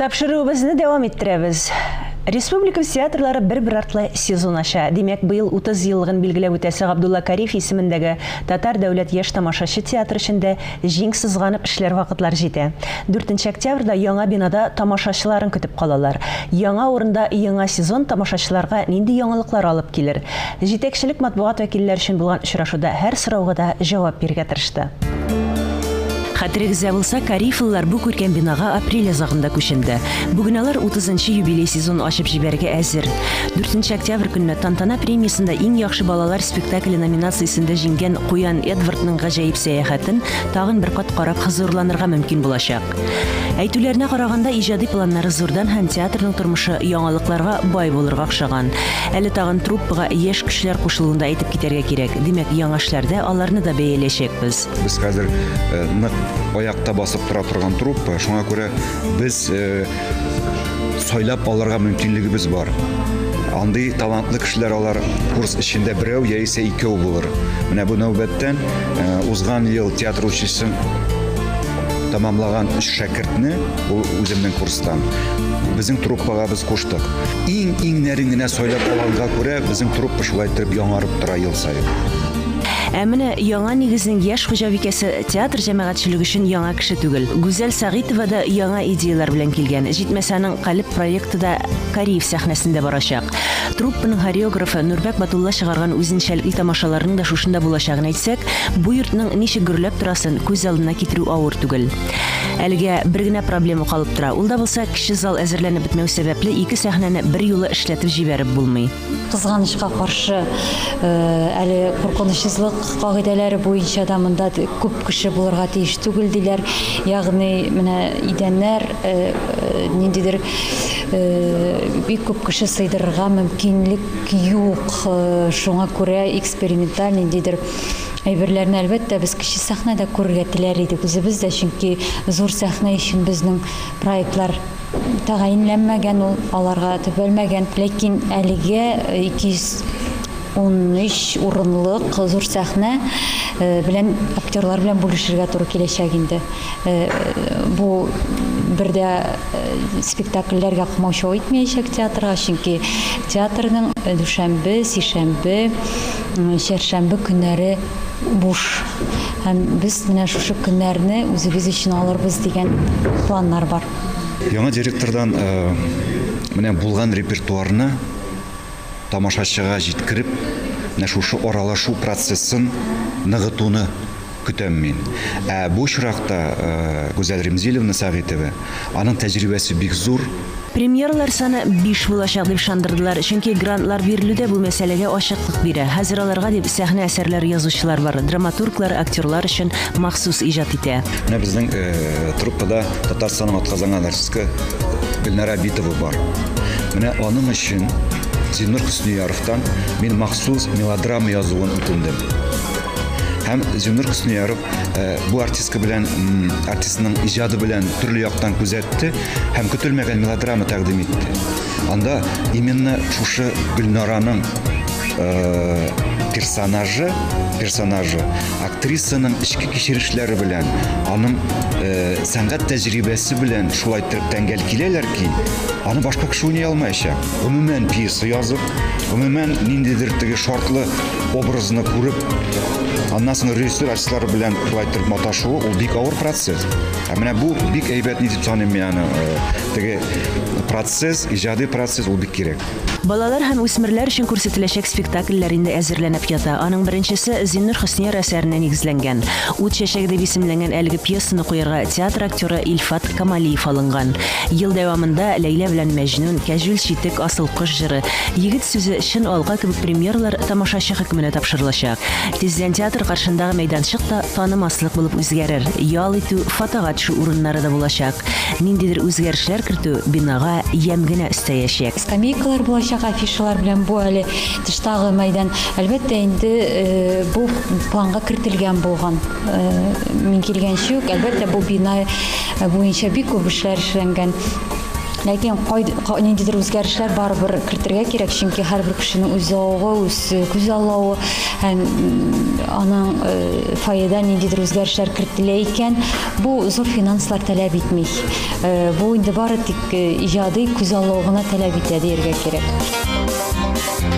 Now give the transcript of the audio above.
Тапшыруыбызны дәвам иттерәбез. Республика театрлары бер-бер артлы сезон ача. Димәк, быел 30 еллыгын билгеләп үтәсе Габдулла Кариев исемендәге Татар дәүләт яшь тамашачы театры өчен дә җиң сызганып эшләр вакытлар җитә. 4 октябрьдә яңа бинада тамашачыларын көтеп калалар. Яңа урында яңа сезон тамашачыларга нинди яңалыклар алып килер? Җитәкчелек матбугат вәкилләре өчен булган очрашуда һәр сорауга да җавап бирергә тырышты. Хәтерегездә булса, Кариевлылар бу күркәм бинага апрель азагында күченде. Бүген алар 30 нчы юбилей сезонын ачып җибәрергә әзер. 4 октябрь көнне Тантана премиясендә Иң яхшы балалар спектакле номинациясендә җиңгән Куян Эдвардның гаҗәеп сәяхәтен тагын бер кат карап хозурланырга мөмкин булачак. Әйтүләренә караганда, иҗади планнары зурдан һәм театрның тормышы яңалыкларга бай булырга охшаган. Әле тагын труппага яшь көчләр кушылуын да әйтеп китәргә кирәк. Димәк, яңа эшләрдә аларны да бәяләячәкбез. Без хәзер э, нык аякта басып тора торган труппа, шуңа күрә без э, сайлап алырга мөмкинлегебез бар. Андый талантлы кешеләр алар курс эчендә берәү яисә икәү булыр. Менә бу нәүбәттән э, узган ел театр училищесын тәмамлаган өч шәкертне, ул үземнең курстан, безнең труппага без куштык. Иң-иңнәрен генә сайлап алганга күрә, безнең труппа шулай итеп яңарып тора ел саен. Ә менә яңа нигезнең яшь хуҗабикәсе театр җәмәгатьчелеге өчен яңа кеше түгел. Гүзәл Сәгыйтова да яңа идеяләр белән килгән. Җитмәсә, аның Калеб проекты да Кариев сәхнәсендә барачак. Труппаның хореографы Нурбәк Батулла чыгарган үзенчәлекле тамашаларның да шушында булачагын әйтсәк, бу йортның ничек гөрләп торасын күз алдына китерү авыр түгел. Әлегә бер генә проблема калып тора. Ул да булса, кече зал әзерләнеп бетмәү сәбәпле, ике сәхнәне берьюлы эшләтеп җибәреп булмый. Кызганычка каршы, әле куркынычсызлык кагыйдәләре буенча да монда күп кеше булырга тиеш түгел диләр. Ягъни менә идәннәр ниндидер бик күп кеше сыйдырырга мөмкинлек юк. Шуңа күрә эксперименталь ниндидер әйберләрне, әлбәттә, без кече сәхнәдә күрергә теләр идек үзебез дә, чөнки зур сәхнә өчен безнең проектлар Тәгаенләнмәгән ул, аларга төбәлмәгән. Ләкин әлегә 213 урынлык зур сәхнә белән актерлар белән бүлешергә туры киләчәк инде. Бу бер дә спектакльләргә комачау итмәячәк театрга, чөнки театрның дүшәмбе, сишәмбе, чәршәмбе көннәре буш. Һәм без менә шушы көннәрне үзебез өчен алырбыз дигән планнар бар. Яңа директордан менә булган репертуарны тамашачыга җиткереп, менә шушы аралашу процессын ныгытуны көтәм мин. Ә бу очракта Гүзәл Ремзилевна Сәгыйтова, аның тәҗрибәсе бик зур. Премьералар саны биш булачак дип ышандырдылар, чөнки грантлар бирелү дә бу мәсьәләгә ачыклык бирә. Хәзер аларга дип сәхнә әсәрләре язучылар бар, драматурглар актерлар өчен махсус иҗат итә. Менә безнең труппада Татарстанның атказанган артистка Гөлнара Битова бар. Менә аның өчен Зиннур Хөснияровтан мин махсус мелодрама язуын үтендем. Һәм Зиннур Хөснияров бу артистка белән артистның иҗады белән төрле яктан күзәтте һәм көтелмәгән мелодрама тәкъдим итте. Анда именно шушы Гөлнараның персонажы, персонажы актрисаның эчке кичерешләре белән, аның сәнгать тәҗрибәсе белән шулай итеп тәңгәл киләләр ки, аны башка кеше уйный алмаячак. Гомумән пьеса язып, гомумән ниндидер теге шартлы образны күреп, аннан соң режиссер артистлары белән шулай итеп маташуы, ул бик авыр процесс. Ә менә бу бик әйбәт ни дип саныйм мин аны, теге процесс, иҗади процесс, ул бик кирәк. Балалар һәм үсмерләр өчен күрсәтеләчәк спектакльләр инде әзерләнеп ята. Аның беренчесе Зиннур Хөснияр әсәренә нигезләнгән. Ут чәчәге дип исемләнгән әлеге пьесаны куярга театр актеры Илфат Камалиев алынган. Ел дәвамында Ләйлә белән Мәҗнүн, Кәҗүл читек, Асыл кош җыры, Егет сүзе, Чын алка кебек премьералар тамашачы хөкеменә тапшырылачак. Тиздән театр каршындагы мәйданчык та танымаслык булып үзгәрер, ял итү, фотога төшү урыннары да булачак. Ниндидер үзгәрешләр кертү бинага ямь генә өстәячәк. Скамейкалар булачак афишалар белән, бу әле тыштагы мәйдан. Әлбәттә инде, бу планга кертелгән булган. Мин килгәнче үк, әлбәттә, бу бина буенча бик күп эшләр эшләнгән. Ләкин ниндидер үзгәрешләр барыбер кертергә кирәк, чөнки һәрбер кешенең үз зәвыгы, үз күзаллавы. һәм аның фойеда ниндидер үзгәрешләр кертелә икән, бу зур финанслар таләп итми. Бу инде бары тик иҗади күзаллау гына таләп итә дияргә кирәк.